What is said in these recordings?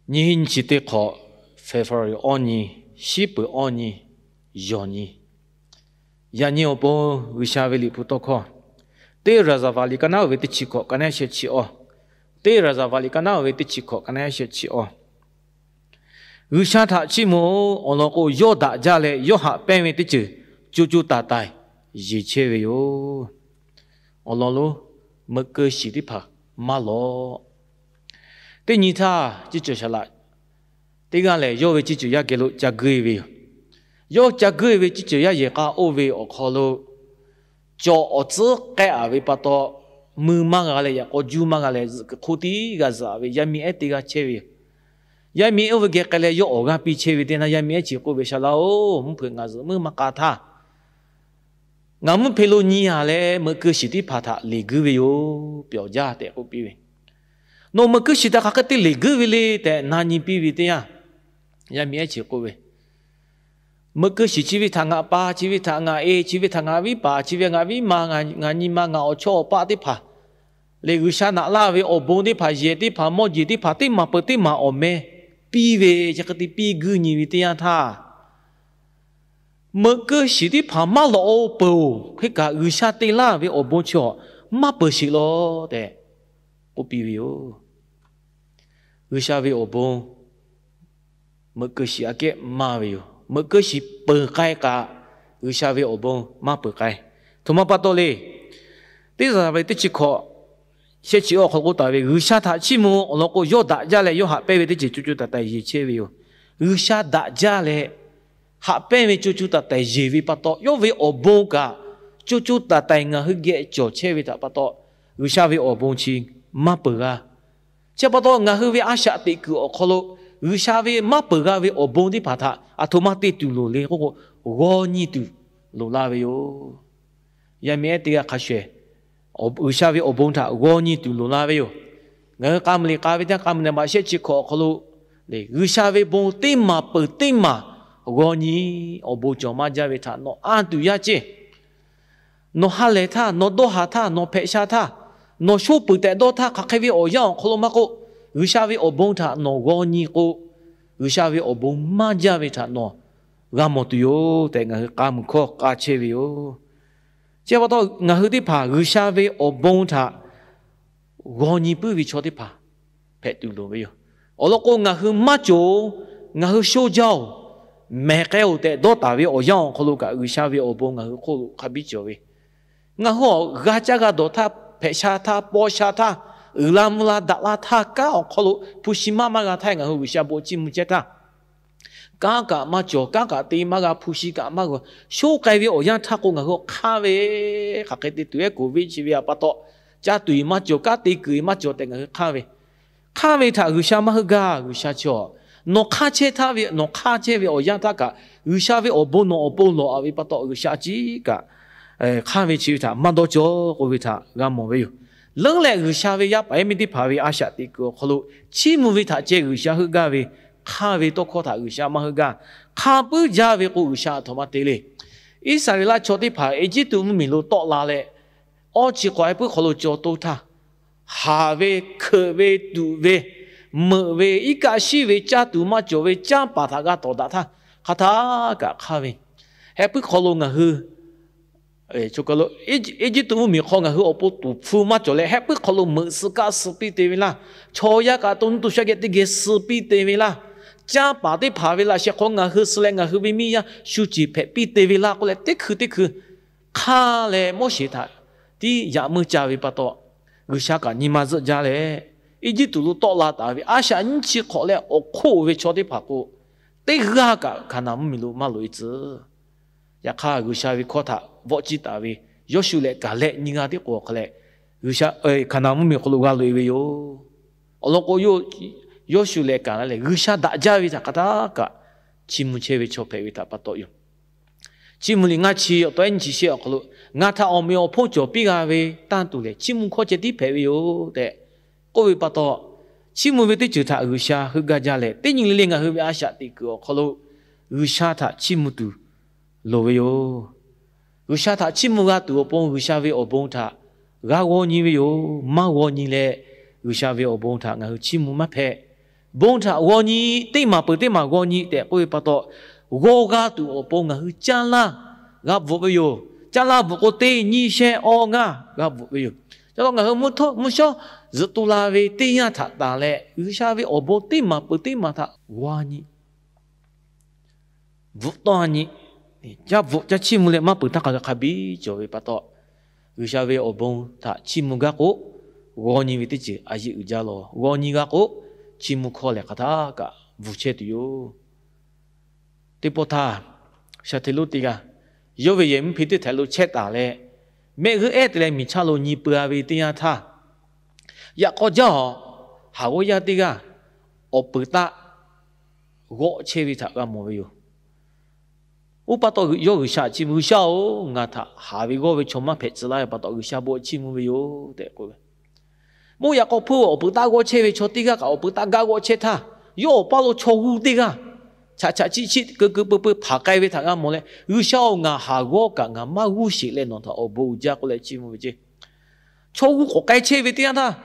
Nyiˇ hinˉ nyiˇ chi teˇ hk'awꞈ, February awˇ nyi, shiˉ peuˬ awˇ nyi, yawˬ nyi. Yaꞈ nyi awˬ pon G'uiˬsha ve liꞈ hpu tawˇ hkawˇ, Teˇ Raˍzaˍvaˍ liꞈ ka naˉ oˇ ve teˇ chi hkawꞈ ka naˉ sheh chi awˇ, Teˇ Raˍzaˍvaˍ liꞈ ka naˉ oˇ ve teˇ chi hkawꞈ ka naˉ sheh chi awˇ. G'uiˬsha htaꞈ chiˇ mvuh-oˬ. Awˬ lawn k'o, yawˇ daꞈ jaˇ leh yawˇ haꞈ pehnˇ ve teˇ ceuˬ co co taiˍ taiˍ yeˬ chehˇ ve yoˬ. Awˬ lawn lonˉ, meuꞈ keu shiˍ teˇ hpaˍ maˇ lawꞈ. Teˇ nyi htaˇ ciˇ ceuˬ shaˍ laꞈ teˇ g'aˇ lehˬ, yawˇ ve ciˇ ceuˬ yaˇ geh lo ca guˇ-e ve yoˬ. Yawˇ ca guˇ-e ve ciˇ ceuˬ yaˇ yehˬ k'a oˇ ve awˬ hk'aw lo, cawˬ awˬ tcuhˉ k'ehˆ-a ve pa taw, mui maˇ g'a leh yaꞈ k'aw juˇ maˇ g'a leh zuhꞈ kuiˬ hk'oˆ tiˉ g'a zuhꞈ-a ve yaˇ miˇ ehˉ teˇ g'aˇ chehˇ ve yoˬ. Yaˇ miˇ ehˉ oˇ ve geh k'ai leh yawˇ awˬ g'aˇ piˇ chehˇ ve teˇ yanˇ, yaˇ miˇ ehˉ chi k'oˆ ve, Shaˍ laꞈ-oˬ, mvuhˇ hpeuꞈ ngaˬ zuhꞈ muiˉ maˇ k'a htaˇ, ngaˬ mvuhˇ hpe lo nyi-a leh meuꞈ keu shiˍ teˇ hpaˍ htaꞈ leˬ guˇ ve yoˬ. Pyawˬ jaˇ tehꞈ k'oˆ piˇ ve, Nawˬ meuꞈ keu shiˍ htaꞈ hk'aˬ hk'e te leˬ guˇ ve le tehꞈ na nyi piˇ ve teˇ yanˇ, yaˇ miˇ ehˉ chi k'oˆ ve, Meuꞈ keu shiˍ chi ve htaꞈ ngaˬ pa, chi ve htaꞈ ngaˬ e, chi ve htaꞈ ngaˬ viˉ paˍ, chi ve ngaˬ viˉ ma, ngaˬ nyi ma, ngaˬ awˬ chawˇ awˬ paˆ teˇ hpaˍ lehˬ, G'uiˬsha naꞈ laˇ ve awˬ bon teˇ hpaˍ, yehˬ teˇ hpaˍ, mawˇ jeˬ teˇ hpaˍ, teˇ maˬ peuˬ teˇ maˬ awˬ meh piˇ ve, chi hk'e te piˇ guˇ nyi ve teˇ yanˇ htaˇ, meuꞈ keu shiˍ teˇ hpaˍ maˇ lawꞈ-oˬ peuˬ-oˬ. Hk'e kaꞈ G'uiˬsha te laˇ ve awˬ bon chi awˬ maˇ peuˬ sheˍ lawˬ tehꞈ k'oˆ piˇ ve yoˬ. G'uiˬsha ve awˬ bon meuꞈ keu shiˍ aꞈ kehˉ maˇ ve yoˬ. Meuꞈ keu shiˍ peuˬ k'ai kaꞈ, G'uiˬsha ve awˬ bon maˇ peuˬ k'ai. Htoꞈ ma pa taw le. Teˇ Zaˍvaˍ teˇ chi hkawꞈ sheh chi awˇ hk'aw k'oˆ taˍ ve, G'uiˬsha htaꞈ chiˇ mvuh. Awˬ lawn k'o, yawˇ daꞈ jaˇ leh yawˇ haꞈ pehnˇ ve teˇ ceuˬ co co taiˍ taiˍ yeˬ chehˇ ve yoˬ. G'uiˬsha daꞈ jaˇ leh haꞈ pehnˇ ve co co taiˍ taiˍ yeˬ ve pa taw, yawˇ ve awˬ bon kaꞈ co co taiˍ taiˍ ngaˬ hui geh cawˬ chehˇ ve htaꞈ pa taw, G'uiˬsha ve awˬ bon chi maˇ peuˬ g'a. Chi pa taw, ngaˬ hui ve a shaꞈ teꞈ kuiˬ awˬ hk'aw lo G'uiˬsha ve maˇ peuˬ g'a ve awˬ bon teˇ hpaˍ htaꞈ aˬ htoꞈ ma te tuˬ loˍ le k'oˆ k'o, g'aw nyi tuˬ loˍ laˇ ve yoˬ. Yaˇ miˇ ehˉ teˇ g'aˇ hk'a shuˍ shuˍ, G'uiˬsha ve awˬ bon htaꞈ g'aw nyi tuˬ loˍ laˇ ve yoˬ. Ngaˬ hui k'a muiˬ liꞈ k'a ve teˇ k'a muiˬ naˍ baꞈ shehˆ chi hkawꞈ awˬ hk'aw lo, G'uiˬsha ve bon teˇ maˬ peuˬ teˇ maˬ g'aw nyi, awˬ bon cawˬ maˇ jaˇ ve htaꞈ nawˬ anˇ tuˬ yaˇ ceˇ. Nawˬ ha lehˬ htaˇ, nawˬ dawˇ haˍ htaˇ, nawˬ hpehꞈ sha htaˇ, nawˬ shoˉ puiˍ tehꞈ dawˇ htaˇ, hk'aˬ hk'e ve awˬ yanˇ awˬ hk'aw lo maˇ k'oˆ, G'uiˬsha ve awˬ bon htaꞈ nawˬ g'aw nyi k'o, G'uiˬsha ve awˬ bon maˇ jaˇ ve htaꞈ nawˬ g'a mawˬ tuˬ yoˬ tehꞈ, ngaˬ hui k'a muiˬ hkawˇ k'a chehˇ ve yoˬ. Chi pa taw, ngaˬ hui teˇ hpaˍ G'uiˬsha ve awˬ bon htaꞈ g'aw nyi puiˉ ve chaw teˇ hpaˍ hpehꞈ tuˬ loˍ ve yoˬ. Awˬ lawn k'o, ngaˬ hui maˇ cawˬ-oˬ, ngaˬ hui sho jaˇ-oˬ, mehˬ k'ai-oˬ tehꞈ dawˇ taˍ ve awˬ yanˇ awˬ hk'aw lo kaꞈ, G'uiˬsha ve awˬ bon ngaˬ hui hk'oˆ lo hk'a biˇ cawˬ ve. Ngaˬ hui awˬ g'a caˇ g'a dawˬ htaˇ, hpehꞈ sha htaˇ, paw sha htaˇ, uiˍ la mvuh la daꞈ la htaˇ, kanˉ awˬ hk'aw lo hpu shi maˇ maˇ g'a htaˇ, ngaˬ hui G'uiˬsha bon chiˇ mvuh chehˇ htaˇ, kanˉ kaꞈ maˇ cawˬ, kanˉ kaꞈ te maˇ g'a, hpu shi kaꞈ maˇ g'a. Shoˉ k'ai ve awˬ yanˇ htaˇ k'o, ngaˬ hui hk'aˇ ve, hk'aˬ hk'e te tuˬ ehˉ koˍ viˆ chi ve htaꞈ pa taw, caˇ tuˬ maˇ cawˬ, kanˉ te kuiˬ maˇ cawˬ tehꞈ ngaˬ hui hk'aˇ ve. Hk'aˇ ve htaꞈ G'uiˬsha maˇ heuˆ gaˇ. G'uiˬsha chi, nawˬ hk'aˇ chehˇ htaˇ ve, nawˬ hk'aˇ chehˇ ve awˬ yanˇ htaˇ kaꞈ, G'uiˬsha ve awˬ bon nawˬ awˬ pon lawˬ-a ve pa taw, G'uiˬsha a ciˉ kaꞈ hk'aˇ ve chi ve htaꞈ maˇ dawˇ cawˬ k'oˆ ve htaꞈ g'a mawˬ ve yoˬ. Leuˉ leh G'uiˬsha ve yaˇ paˍ yaˇ miˇ teˇ hpaˍ ve a shaꞈ teꞈ kuiˬ awˬ hk'aw lo chiˇ mvuh ve htaꞈ ceh G'uiˬsha heuˆ gaˇ ve, hk'aˇ ve tawˇ hkawˇ htaꞈ G'uiˬsha maˇ heuˆ gaˇ. Hk'a puiˉ jaˇ ve k'o, G'uiˬsha aˬ htoꞈ ma te le. Iˉsaˍreˍlaˆ chaw teˇ hpaˍ Eˇjiˇtuꞈ mvuhˇmiˬ lo tawˆ la leh, awˇ chi hk'awꞈ heh puiˉ hk'aw lo caw toˇ htaˇ, haˍ ve, hkeuꞈ ve, tuꞈ ve, meuꞈ ve, iˉ kaˆ shiˉ ve, caˇ tuˬ maˇ cawˬ ve canˇ paˍ htaꞈ g'a tawˍ daꞈ htaˇ, hk'aˬ htaˇ kaꞈ hk'aˇ ve, heh puiˉ hk'aw lo ngaˬ hui Eˇjiˇtuꞈ mvuhˇmiˬ hk'aw ngaˬ hui awˬ pon tuˍ hpfuh maˇ cawˬ leh, heh puiˉ hk'aw lo meuꞈ suh kaˆ suh piˇ te ve laˇ. Chaw yaˇ kaꞈ to nuˇ to shaˆ geh teˇ geh suh piˇ te ve laˇ. Canˇ paˍ teˇ hpaˍ ve laꞈ sheh hk'aw ngaˬ hui suh leh, ngaˬ hui ve miˇ yaˇ shu ceˬ hpehꞈ piˇ te ve laˇ k'oˆ leh, teˇ hkui teˇ hkui hk'aˇ leh Moˉseˍ htaꞈ tiˉ yaꞈ meuˇ ca ve pa taw, G'uiˬsha kaꞈ nyi ma zuhˆ jaˇ leh, Eˇjiˇtuꞈ lo tawˆ la taˍ ve a shaꞈ nyiˇ chi hk'awꞈ leh awˬ hk'oˆ ve chaw teˇ hpaˍ k'o, teˇ g'aˇ kaꞈ Hkaˍnanˍ mvuhˇmiˬ lo maˇ loꞈ e tcuh. Yaꞈ hk'aˇ, G'uiˬsha ve hkawˇ htaꞈ vawˆ ciˇ taˍ ve Yawˇshuˆ leh Kaˍlehˆ nyiˇ g'aˇ tiˉ k'o awˬ hk'a leh, G'uiˬsha Hkaˍnanˍ mvuhˇmiˬ awˬ hk'aw lo g'a loꞈ e ve yoˬ. Awˬ lawn k'o, Yawˇshuˆ leh Kaˍlehˆ lehˬ, G'uiˬsha daꞈ jaˇ ve htaꞈ hk'aˬ htaˇ kaꞈ chiˇ mvuh chehˇ ve chaw hpehꞈ ve htaꞈ pa taw yoˬ. Chiˇ mvuh liꞈ ngaˇ chi awˬ taw ehˉ nyiˇ chi shehˆ awˬ hk'aw lo, Ngaˬ htaꞈ awˬ meꞈ awˬ hponˇ cawˬ piˇ g'a ve tanˇ tuˬ lehˬ, chiˇ mvuh hkawˇ ceh tiˉ hpehꞈ ve yoˬ tehꞈ k'oˆ ve pa taw, chiˇ mvuh ve teˇ ceuˬ htaꞈ G'uiˬsha heuˆ gaˇ jaˇ leh, teˇ nyi le le ngaˬ hui ve a shaꞈ teꞈ kuiˬ awˬ hk'aw lo G'uiˬsha htaꞈ chiˇ mvuh tuˬ loˍ ve yoˬ. G'uiˬsha htaꞈ chiˇ mvuh g'a tuˬ awˬ pon G'uiˬsha ve awˬ bon htaꞈ g'a g'aw nyi ve yoˬ. Maˇ g'aw nyi leh, G'uiˬsha ve awˬ bon htaꞈ ngaˬ hui chiˇ mvuh maˇ hpehꞈ. bon htaꞈ g'aw nyi, teˇ maˬ peuˬ teˇ maˬ g'aw nyi tehꞈ k'oˆ ve pa taw, g'aw g'a tuˬ awˬ pon ngaˬ hui caˇ laˇ g'a bvuhꞈ ve yoˬ. Caˇ laˇ bvuhꞈ k'o, teˇ nyi shehˆ awˇ ngaˇ g'a bvuhꞈ ve yoˬ. Ca taw ngaˬ hui mvuhˇ shawˉ zuhꞈ tu la ve teˇ yanˇ htaꞈ tanˬ leh, G'uiˬsha ve awˬ bon teˇ maˬ peuˬ teˇ maˬ htaꞈ g'aw nyi, bvuhꞈ tawˆ nyi, caˇ bvuhꞈ caˇ chiˇ mvuh leh maˇ peuˬ htaˇ hk'a gaˬ hk'a biˇ cawˬ ve pa taw, G'uiˬsha ve awˬ bon htaꞈ chiˇ mvuh gaˇ k'o, g'aw nyi ve teˇ ceuˬ a yeˇ uiˍ jaˇ lawˬ. G'aw nyi g'a k'o, chiˇ mvuh hkawˇ lehˬ hk'aˬ htaˇ kaꞈ bvuhˬ chehˇ tuˬ yoˬ. Teˇ pawˆ htaˇ, shaˍ hteˇ lonˉ teˇ g'aˇ yawˇ ve yehˬ miˇ hpeꞈ teˇ htaiˍ lo chehˇ taˍ leh, mehˆ g'uˇ ehˉ te leh miˬ chaˇ lo nyi peuˬ a ve teˇ yanˇ htaˇ, yaꞈ k'aw jaˇ awˬ haˍ g'awˇ yaˇ teˇ g'aˇ awˬ peuˬ taˆ g'awˆ chehˇ ve htaꞈ g'a mawˬ ve yoˬ. Oˇ pa taw yawˇ G'uiˬsha chiˇ mvuh, G'uiˬsha-oˬ, ngaˬ htaꞈ haˍ ve g'awˇ ve chaw maˇ hpehꞈ tcuh laˇ ve pa taw, G'uiˬsha bon chiˇ mvuh ve yoˬ tehꞈ k'oˆ ve. Maˇ yaꞈ k'aw hpfuhˇ awˬ peuˬ taˆ g'awˆ chehˇ ve chaw teˇ g'aˇ kaꞈ awˬ peuˬ taˆ gaˇ g'awˆ chehˇ htaˇ, yawˇ awˬ paˇ lo chaw g'uˇ teˇ g'aˇ chaꞈ chaꞈ chiˆ chiˆ keu keu peu peu hpanˍ k'ai ve htaꞈ g'a mawˬ leh, G'uiˬsha-oˬ, ngaˬ haˍ g'awˇ kaꞈ ngaˬ maˇ g'uˇ sheˍ leh nawˬ htaꞈ awˬ bon uiˍ jaˇ k'oˆ leh chiˇ mvuh ve ceˇ. Chaw g'uˇ k'awꞈ k'ai chehˇ ve teˇ yanˇ htaˇ,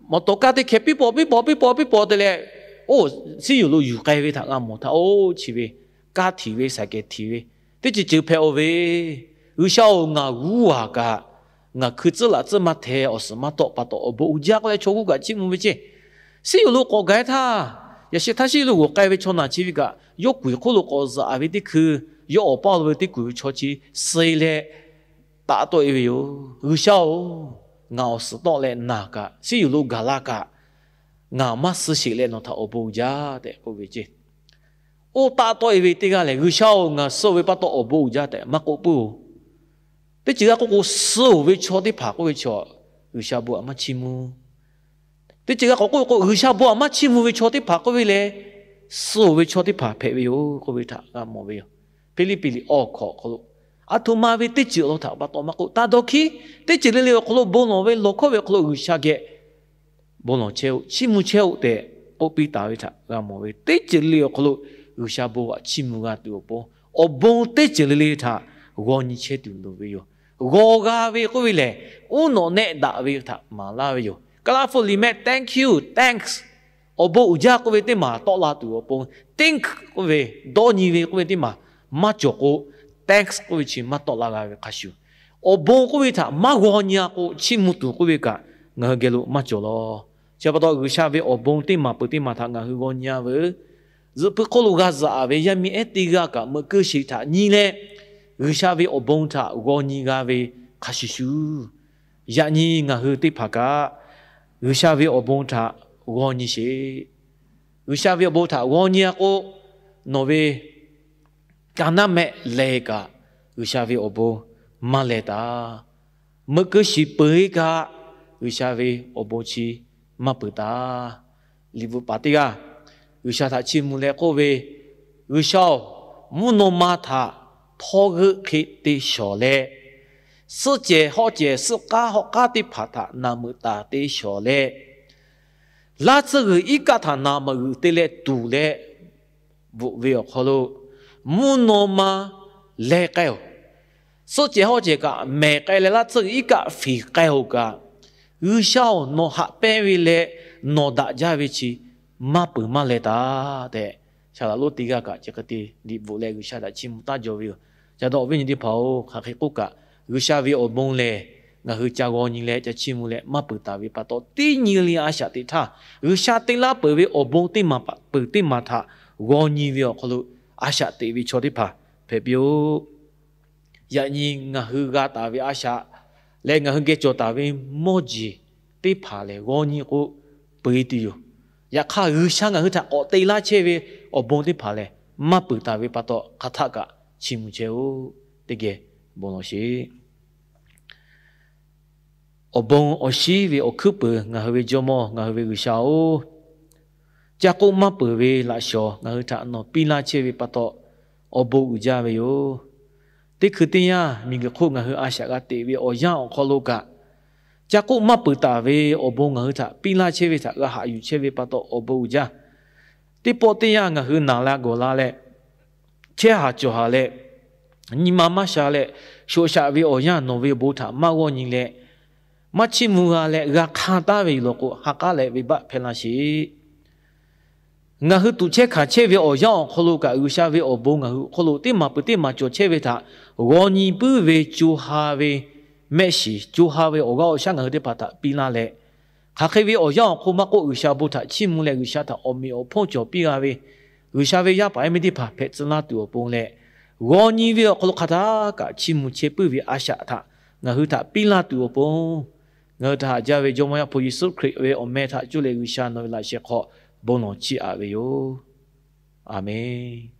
mawˬ tawˍ kaˇ teˇ hkeh piˇ paw piˇ paw piˇ paw piˇ paw te leh, oˇ, siˉ yuˬ lo yuˬ k'ai ve htaꞈ g'a mawˬ htaˇ, oˇ chi ve kaˇ htiˍ ve, saˍ kehˍ htiˍ ve, teˇ ceuˬ ceuˬ hpehꞈ-oˬ ve, G'uiˬsha-oˬ, ngaˬ g'uˇ a kaꞈ ngaˬ hkui tcuhˉ laꞈ tcuhˉ maˇ hte awˬ suhˍ maˇ tawˆ pa taw awˬ bon uiˍ jaˇ k'oˆ leh chaw g'uˇ kaꞈ chiˇ mvuh ve ceˇ. Siˉ yuˬ lo k'awꞈ gaˬ htaˇ, yaꞈ sheh htaˇ siˉ yuˬ lo g'awˬ k'ai ve chaw naˬ chi ve kaꞈ, yawˇ kuiˬ hk'oˆ lo k'awꞈ zuhꞈ a ve teˇ hkui, yawˇ awˬ paˇ lo ve teˇ kuiˬ ve chaw chi suh leh taˆ tawˆ e ve yoˬ. G'uiˬsha-oˬ, ngaˬ awˬ suhˍ tawˆ leh naˬ kaꞈ, siˉ yuˬ lo gaˬ la kaꞈ, ngaˬ maˇ suh sheˍ leh nawˬ htaꞈ awˬ bon uiˍ jaˇ tehꞈ k'oˆ ve ceˇ. Oˇ taˆ tawˆ e ve teˇ g'aˇ lehˬ, G'uiˬsha-oˬ, ngaˬ suh ve pa taw awˬ bon uiˍ jaˇ tehꞈ maˇ k'oˆ puiˉ-oˬ. Teˇ ceuˬ g'a k'oˆ k'o, suh-oˬ ve chaw teˇ hpaˍ k'oˆ ve chaw, G'uiˬsha bon htaꞈ maˇ chiˇ mvuh. Teˇ ceuˬ g'a k'oˆ k'o, G'uiˬsha bon htaꞈ maˇ chiˇ mvuh ve chaw teˇ hpaˍ k'oˆ ve lehˬ, suh-oˬ ve chaw teˇ hpaˍ hpehꞈ ve yoˬ k'oˆ ve htaꞈ g'a mawˬ ve yoˬ. Hpiˇliˇpiˆ liꞈ awˬ hkawꞈ awˬ hk'aw lo, aˬ htoꞈ ma ve teˇ ceuˬ awˬ lawn htaꞈ pa taw maˇ k'oˆ, taˇ dawˇ hkiˉ, teˇ ceuˬ le le awˬ hk'aw lo bon lawˬ ve lawˬ hkawˇ ve awˬ hk'aw lo G'uiˬsha geh bon lawˬ chehˇ-oˆ, chiˇ mvuh chehˇ-oˆ tehꞈ k'oˆ piˇ taˍ ve htaꞈ g'a mawˬ ve. Teˇ ceuˬ le le awˬ hk'aw lo G'uiˬsha bon htaꞈ chiˇ mvuh g'a tuˬ awˬ pon, awˬ bon teˇ ceuˬ le le htaꞈ g'aw nyi chehˇ tuˬ loˍ ve yoˬ. G'aw g'a ve k'oˆ ve lehˬ, uˉ nawꞈ nehˆ daꞈ ve htaꞈ maˍ laˇ ve yoˬ. Kaˍlaˇ hpu liꞈ mehˆ thank you, thanks, awˬ bon uiˍ jaˇ k'oˆ ve teˇ maˬ tawˆ la tuˬ awˬ pon, thank k'oˆ ve, dawˇ nyi ve k'oˆ ve teˇ maˬ maˇ cawˬ k'o, thanks k'oˆ ve chi maˇ tawˆ la g'a ve hk'a shuˍ, awˬ bon k'oˆ ve htaꞈ maˇ g'aw nyi a k'o, chiˇ mvuh tuˬ k'oˆ ve kaꞈ ngaˬ hui geh lo maˇ cawˬ lawˬ. Chi pa taw G'uiˬsha ve awˬ bon teˇ maˬ peuˬ teˇ maˬ htaꞈ ngaˬ hui g'aw nyi a veuˬ. Zuhꞈ hpu hk'oˆ lo g'a zuhꞈ a ve yaˇ miˇ ehˉ teˇ g'aˇ kaꞈ meuꞈ keu shiˍ htaꞈ nyi leh, G'uiˬsha ve awˬ bon htaꞈ g'aw nyi g'a ve hk'a shuˍ shuˍ, yaꞈ nyi ngaˬ hui teˇ hpaˍ kaꞈ G'uiˬsha ve awˬ bon htaꞈ g'aw nyi sheˍ. G'uiˬsha ve awˬ bon htaꞈ g'aw nyi a k'o, nawˬ ve ka naˉ mehˆ leh kaꞈ G'uiˬsha ve awˬ bon maˇ leh taˍ. Meuꞈ keu shiˍ peuˬ e kaꞈ G'uiˬsha ve awˬ bon chi maˇ peuˬ taˍ. Liꞈ bvuhꞈ paˍ teˇ g'aˇ G'uiˬsha htaꞈ chiˇ mvuh leh k'oˆ ve, G'uiˬsha-oˬ, mvuhˇ naw ma htaꞈ htawˇ g'euˆ hk'e te shawˍ leh, suhˆ cehˬ hawˆ cehˬ suhˆ k'aˉ hawˆ k'aˉ teˇ hpaˍ htaꞈ naˍ meuꞈ taˍ te shawˍ leh, laˇ tsuhˇ g'uiˬ iˉ kaˆ htaꞈ naˍ meuꞈ g'uiˬ te leh tuˍ leh bvuhꞈ ve awˬ hk'aw lo, mvuhˇ naw ma leh k'ai-oˬ, suhˆ cehˬ hawˆ cehˬ kaꞈ mehˬ k'ai leh laˇ tsuhˇ g'uiˬ iˉ kaˆ fiˍ k'ai-oˬ kaꞈ, G'uiˬsha-oˬ, nawˬ haꞈ pehnˇ ve leh nawˬ daꞈ jaˇ ve chi maˇ peuˬ maˇ leh taˍ tehꞈ, saˍ laˍ lonˉ teˇ g'aˇ kaꞈ chi hk'e te liꞈ bvuhꞈ leh G'uiˬsha htaꞈ chiˇ mvuh taˉ jaw ve yoˬ. Ca dawˇ viˉ nyi teˇ hpaˍ-oˬ, hk'aˬ hk'e k'oˆ kaꞈ, G'uiˬsha ve awˬ bon lehˬ ngaˬ hui ca g'aw nyi leh ca chiˇ mvuh leh maˇ peuˬ taˍ ve pa taw, teˇ nyi le a shaꞈ teꞈ htaˇ, G'uiˬsha te laˇ peuˬ ve awˬ bon teˇ maˬ peuˬ teˇ maˬ htaꞈ g'aw nyi ve awˬ hk'aw lo a shaꞈ teꞈ ve chaw teˇ hpaˍ hpehꞈ piˇ-oˆ. Yaꞈ nyi ngaˬ hui g'a taˍ ve a shaꞈ leh ngaˬ hui geh cawˬ taˍ ve mawˇ jeˬ teˇ hpaˍ lehˬ g'aw nyi k'o peuˬ e tuˬ yoˬ. Yaꞈ hk'aˇ, G'uiˬsha ngaˬ hui htaꞈ k'awꞈ te laˇ chehˇ ve awˬ bon teˇ hpaˍ lehˬ maˇ peuˬ taˍ ve pa taw, hk'aˬ htaˆ kaꞈ chiˇ mvuh chehˇ-oˆ. Teˇ geh bon lawˬ sheˍ. Awˬ bon awˬ shinˉ ve awˬ hkuiˉ peuˬ ngaˬ hui ve Jawˇmawˇ ngaˬ hui ve G'uiˬsha-oˬ, ca k'oˆ maˇ peuˬ ve laꞈ shawˍ ngaˬ hui htaꞈ nawˬ piˇ laˇ chehˇ ve pa taw, awˬ bon uiˍ jaˇ ve yoˬ. Teˇ hkui teˇ yanˇ, miˬguiˬ hk'oˆ ngaˬ hui a shaꞈ g'a teꞈ ve awˬ yanˇ awˬ hk'aw lo kaꞈ, ca k'oˆ maˇ peuˬ taˍ ve awˬ bon ngaˬ hui htaꞈ piˇ laˇ chehˇ ve htaꞈ g'a haꞈ yuˬ chehˇ ve pa taw, awˬ bon uiˍ jaˇ. Teˇ pawˆ teˇ yanˇ ngaˬ hui naˬ la gawˬ la leh, chehˇ haˍ cawˬ haˍ leh, nyi ma maˇ sha leh, shoꞈ shaꞈ ve awˬ yanˇ nawˬ ve awˬ bon htaꞈ maˇ g'awˇ nyi leh, maˇ chiˇ mvuh g'a leh g'a hk'anˇ taˉ ve yoˬ law k'o, ha k'aˉ leh venˇbaˆ hpehˇ laˇ sheˍ. Ngaˬ hui tuꞈ chehˇ hkanˍ chehˇ ve awˬ yanˇ awˬ hk'aw lo kaꞈ, G'uiˬsha ve awˬ bon ngaˬ hui awˬ hk'aw lo teˇ maˬ peuˬ teˇ maˬ cawˬ chehˇ ve htaꞈ g'aw nyi puiˉ ve co ha ve mehˆ shiˍ, co ha ve awˬ g'aˇ awˬ shaˉ ngaˬ hui teˇ hpaˍ htaꞈ piˇ laˇ leh, hk'aˬ hk'e ve awˬ yanˇ awˬ hk'aw maˇ k'oˆ, G'uiˬsha bon htaꞈ chiˇ mvuh leh G'uiˬsha htaꞈ awˬ meꞈ awˬ hponˇ cawˬ piˇ g'a ve, G'uiˬsha ve yaˇ paˍ yaˇ miˇ teˇ hpaˍ hpehꞈ tcuh laˇ tuˬ awˬ pon leh, g'aw nyi ve awˬ hk'aw lo hk'aˬ htaˇ kaꞈ chiˇ mvuh chehˇ puiˉ ve a shaꞈ htaꞈ ngaˬ hui htaꞈ piˇ laˇ tuˬ awˬ pon, ngaˬ hui htaꞈ haꞈ jaˇ ve Jawˇmawˇ Yaˇ hpu Yeˍsuˆ Hkriꞈ ve awˬ meh htaꞈ cuˇ leh G'uiˬsha nawˬ ve laꞈ sheh hk'aw bon lawˬ chiˇ aꞈ ve yoˬ. A menˬ.